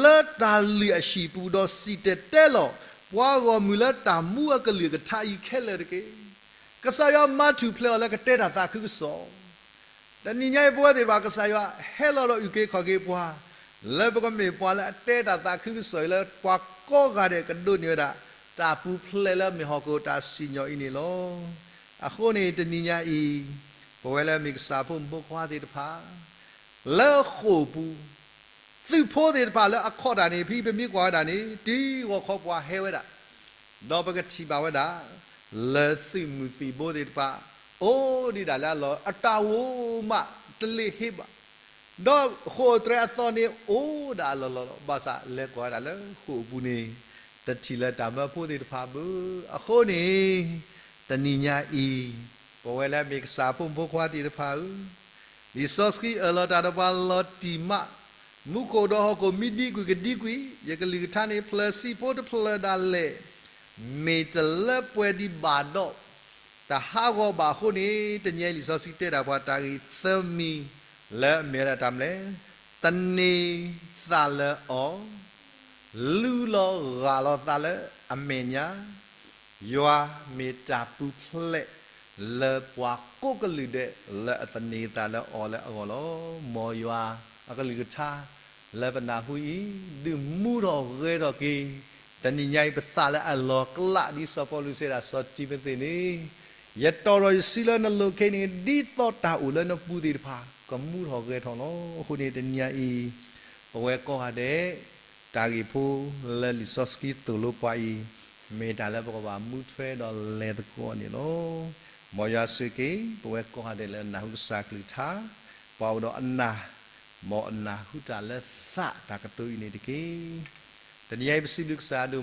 လၢတၢ်လုၢ်အဟံၣ်ပူၤ ဒီးစံၣ်တဲၤတဲလီၤ ပှၤဂီၢ်မုၢ်လၢတၢ်မူအကလုၢ်ကထါအံၤခဲလၢာ်တက့ၢ်. ကစၢ်ယွၤမၤထူၣ်ဖျဲးအီၤလၢကတဲတၢ်သးခုကစီၣ် တနံၤညါအံၤ ပဝဲသ့ၣ်တဖၣ် ကစၢ်ယွၤဟဲလီၤဒီးအုၣ်က့ၤခီၣ်က့ၤပှၤ လၢပကမ့ၢ်ပှၤလၢအတဲတၢ်သးခုကစီၣ်အံၤ လၢပှၤကိးဂၤဒဲးကဒိးန့ၢ်ဝဲဒၣ် တၢ်ပူၤဖျဲးလၢမ့ၢ်ဟီၣ်ခိၣ်တၢ်စံၣ်ညီၣ်အံၤန့ၣ်လီၤ. အဃိန့ၣ် တနံၤညါအံၤ ပဝဲလၢမ့ၢ်ကစၢ်ဖိမုၣ်ဖိခွါသ့ၣ်တဖၣ် လၢဃိာ်ပူၤ သုးဖိသ့ၣ်တဖၣ်လၢအခီၣ်တၢ်န့ၣ် ဖဲပမ့ၢ်ကွၢ်ဝဲဒၣ်န့ၣ် တုၤဂီၤခီပှၤဟဲဝဲဒၣ် ဒီးပကထံၣ်ဘၣ်ဝဲဒၣ် လၢသုးမုၢ်သံၣ်ဘိသ့ၣ်တဖၣ် အိၣ်ဒံးဒၣ်လၢအလီၢ် အတၢ်ဂီၤမးတလ့ၤဟ့ဘၣ်, ဒီးဃိာ်အတြဲၤအသီန့ၣ် အိၣ်ဒၣ်အလီၢ်လီၤလီၤ. ဘၣ်ဆၣ်လဲၤကွၢ်ဝဲဒၣ်လၢဃိာ်အပူၤန့ၣ် တထံၣ်လၢတၢ်မၢဖိသ့ၣ်တဖၣ်ဘၣ်. အဃိန့ၣ် တနံၤညါအံၤ ပဝဲလၢမ့ၢ်ကစၢ်ဖိမုၣ်ဖိခွါသ့ၣ်တဖၣ်ဧၢ, လံာ်စီဆှံအၢၣ်လီၤတၢ်ဒီးပှၤလီၤတံၢ်မး, မူခိၣ်ဒီးဟီၣ်ခိၣ်မ့ၢ်ဒံကွံာ်ကဒံကွံာ်, ယကလုၢ်ကထါန့ၣ် ဖျၢၣ်ဆံးဖိတဖျၢၣ်ဒၣ်လဲာ် မ့ၢ်တလၢပှဲၤဒံးဘၣ်ဒီး တဟးဂီၤဘၣ်အဃိန့ၣ် တနံၤအံၤလံာ်စီဆှံတဲဒၣ်ပှၤတၢ်ဂ့ၢ်သၢမံၤ လၢအမ့ၢ်ဝဲဒၣ်တၢ်မနုၤလဲၣ်, သန့ၤသးလၢအီၤ, လူလီၤဂၢ်လီၤသးလၢအမဲာ်ညါ, ယွၤမ့ၢ်တၢ်ပူၤဖျဲးလၢပှၤကိးကလုာ်ဒဲး လၢအသန့ၤသးလၢအီၤလၢအဂီၢ်လီၤ. မ်ယွၤအကလုၢ်ကထါ လၢပနၢ်ဟူအံၤ ဒုးမူထီၣ်ဂဲၤထီၣ်က့ၤ တနံၤညါအံၤ ပသးလၢအလီၢ်ကျး ဒ်စီၤပီလူးစံးဝဲဒၣ် စီၤတံၤမသ့းန့ၣ်, ယတီၢ်ထီၣ်ယစုလၢနလိၤခဲအံၤန့ၣ် ဒ်သိးတၢ်အိၣ်လၢနပူၤသ့ၣ်တဖၣ် ကမူထီၣ်ဂဲၤထီၣ်လီၤ. အဃိန့ၣ် တနံၤညါအံၤ ပဝဲကိးဂၤဒဲး တၢ်ဂ့ၢ်ဖိလၢလံာ်စီဆှံသိၣ်လိပှၤအံၤ မ့ၢ်တၢ်လၢပကဘၣ်မူထွဲဒီးလဲၤသကိးန့ၣ်လီၤ. မ်ယွၤဆိၣ်ဂ့ၤက့ၤ ပဝဲကိးဂၤဒဲးလၢနၢ်ဟူကစၢ်ကလုၢ်ကထါ, ပှၤအိၣ်ဒီးအနၢ်, မ်အနၢ်ဟူတၢ်လၢသးတၢ်ကတိၤအံၤန့ၣ်တက့ၢ်. တနံၤအံၤပစံးဘျုးကစၢ်အဒိ